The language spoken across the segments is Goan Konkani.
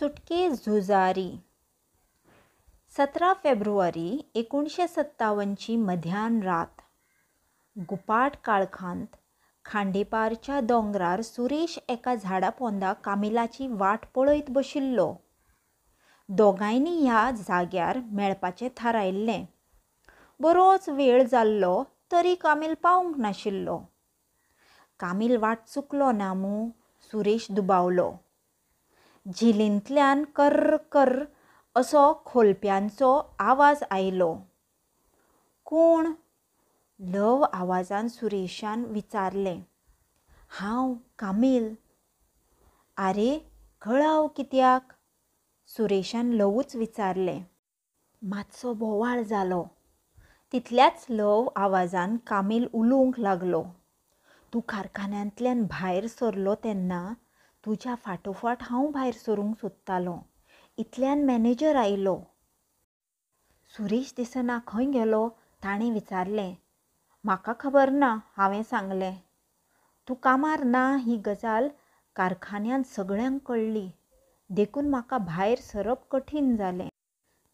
सुटके झुजारी. 17 फेब्रुवारी 1957ची मध्यान रात. गुपाट काळखांत खांडेपारच्या दोंगरार सुरेश एका झाडा पोंदा कामिलाची वाट पळयत बशिल्लो. दोगांयनी ह्या जाग्यार मेळपाचें थारायल्लें. बरोच वेळ जाल्लो तरी कामील पावूंक नाशिल्लो. कामील वाट चुकलो ना मूं, सुरेश दुबावलो. झिलींतल्यान कर्र कर्र असो खोलप्यांचो आवाज आयलो. कोण? ल्हव आवाजान सुरेशान विचारलें. हांव कामील. आरे, कळाव कित्याक? सुरेशान ल्हवूच विचारलें. मातसो बोवाळ जालो. तितल्याच ल्हव आवाजान कामील उलोवंक लागलो. तूं कारखान्यांतल्यान भायर सरलो तेन्ना तुज्या फाटोफाट हांव भायर सरूंक सोदतालों. इतल्यान मॅनेजर आयलो. सुरेश दिसना, खंय गेलो? ताणें विचारलें. म्हाका खबर ना, हांवें सांगलें. तूं कामार ना ही गजाल कारखान्यांत सगळ्यांक कळ्ळी. देखून म्हाका भायर सरप कठीण जालें.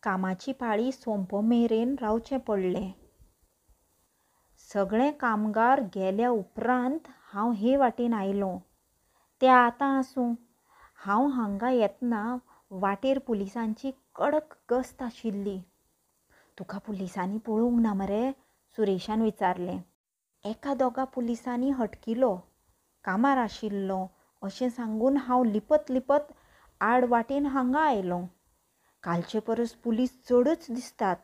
कामाची पाळी सोंपमेरेन रावचें पडलें. सगळे कामगार गेल्या उपरांत हांव हे वाटेन आयलों. तें आतां आसूं. हांव हांगा येतना वाटेर पुलिसांची कडक गस्त आशिल्ली. तुका पुलिसांनी पळोवंक ना मरे? सुरेशान विचारलें. एका दोगा पुलिसांनी हटकिलो. कामार आशिल्लों अशें सांगून हांव लिपत लिपत आड वाटेन हांगा आयलों. कालचे परस पुलीस चडच दिसतात.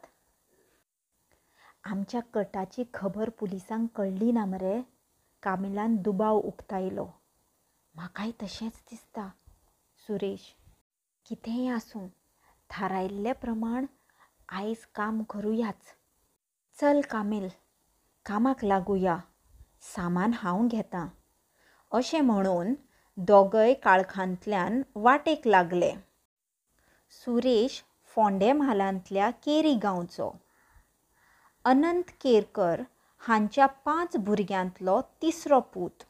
आमच्या कटाची खबर पुलिसांक कळ्ळी ना मरे? कामिलान दुबाव उक्तायलो. म्हाकाय तशेंच दिसता सुरेश. कितेंय आसूं, थारायल्ले प्रमाण आयज काम करुयाच. चल कामील, कामाक लागुया. सामान हांव घेतां. अशें म्हणून दोगय काळखांतल्यान वाटेक लागले. सुरेश फोंडें म्हालांतल्या केरी गांवचो. अनंत केरकर हांच्या 5 भुरग्यांतलो तिसरो पूत.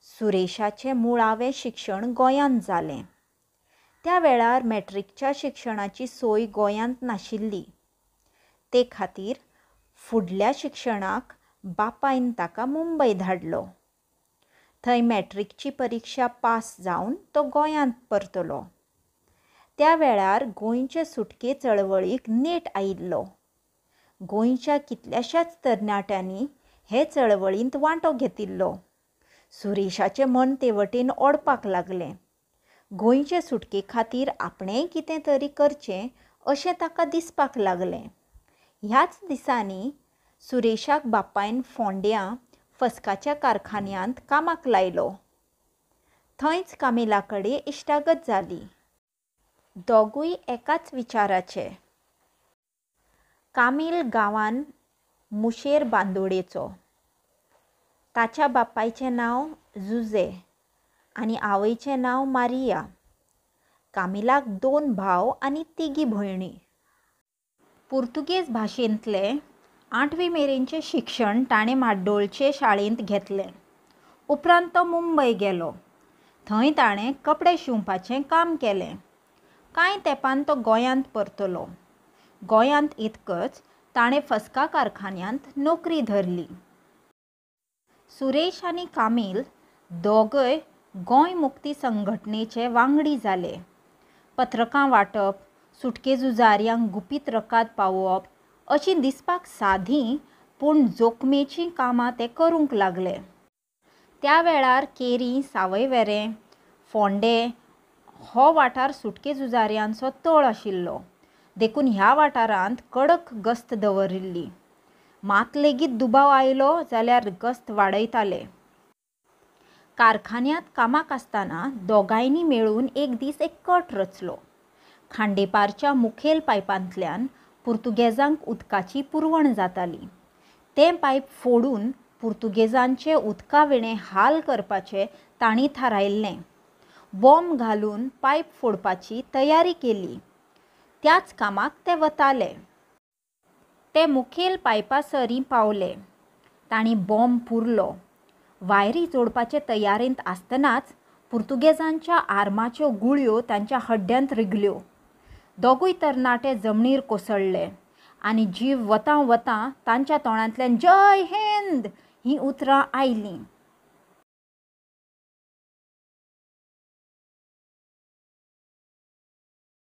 सुरेशाचें मुळावें शिक्षण गोंयांत जालें. त्या वेळार मॅट्रिकच्या शिक्षणाची सोय गोंयांत नाशिल्ली. ते खातीर फुडल्या शिक्षणाक बापायन ताका मुंबय धाडलो. थंय मॅट्रिकची परिक्षा पास जावन तो गोंयांत परतलो. त्या वेळार गोंयचे सुटके चळवळीक नेट आयिल्लो. गोंयच्या कितल्याशाच तरणाट्यांनी हे चळवळींत वांटो घेतिल्लो. सुरेशाचें मन ते वटेन ओडपाक लागलें. गोंयचे सुटके खातीर आपणेंय कितें तरी करचें अशें ताका दिसपाक लागलें. ह्याच दिसांनी सुरेशाक बापायन फोंड्यां फस्काच्या कारखान्यांत कामाक लायलो. थंयच कामिला कडेन इश्टागत जाली. दोगूय एकाच विचाराचे. कामील गांवान मुशेर बांदोडेचो. ताच्या बापायचें नांव जुझे आनी आवयचें नांव मारिया. कामिलाक 2 भाव आनी 3 भयणी. पुर्तुगेज भाशेंतलें 8वी मेरेनचें शिक्षण ताणें म्हाड्डोळचे शाळेंत घेतलें. उपरांत तो मुंबय गेलो. थंय ताणें कपडे शिंवपाचें काम केलें. कांय तेंपान तो गोंयांत परतलो. गोंयांत येतकच ताणें फस्का कारखान्यांत नोकरी धरली. सुरेश आनी कामील दोगय गोंय मुक्ती संघटनेचे वांगडी जाले. पत्रकां वांटप, सुटके झुजाऱ्यांक गुपीत रकाद पावोवप अशीं दिसपाक सादीं पूण जोखमेचीं कामां ते करूंक लागले. त्या वेळार केरी, सावयवेरें, फोंडें हो वाठार सुटके झुजाऱ्यांचो तळ आशिल्लो. देखून ह्या वाठारांत कडक गस्त दवरिल्ली. मात लेगीत दुबाव आयलो जाल्यार गस्त वाडयताले. कारखान्यांत कामाक आसतना दोगांयनी मेळून एक दीस एक कट रचलो. खांडेपारच्या मुखेल पायपांतल्यान पुर्तुगेजांक उदकाची पुरवण जाताली. तें पायप फोडून पुर्तुगेजांचे उदका विणें हाल करपाचें तांणी थारायल्लें. बॉम्ब घालून पायप फोडपाची तयारी केली. त्याच कामाक ते वताले. ते मुखेल पायपासरीं पावले. तांणी बॉम्ब पुरलो. वायरी जोडपाचे तयारेंत आसतनाच पुर्तुगेजांच्या आर्माच्यो गुळयो तांच्या हड्ड्यांत रिगल्यो. दोगूय तरणाटे जमनीर कोसळ्ळे आनी जीव वतां वतां तांच्या तोंडांतल्यान जय हिंद हीं उतरां आयलीं.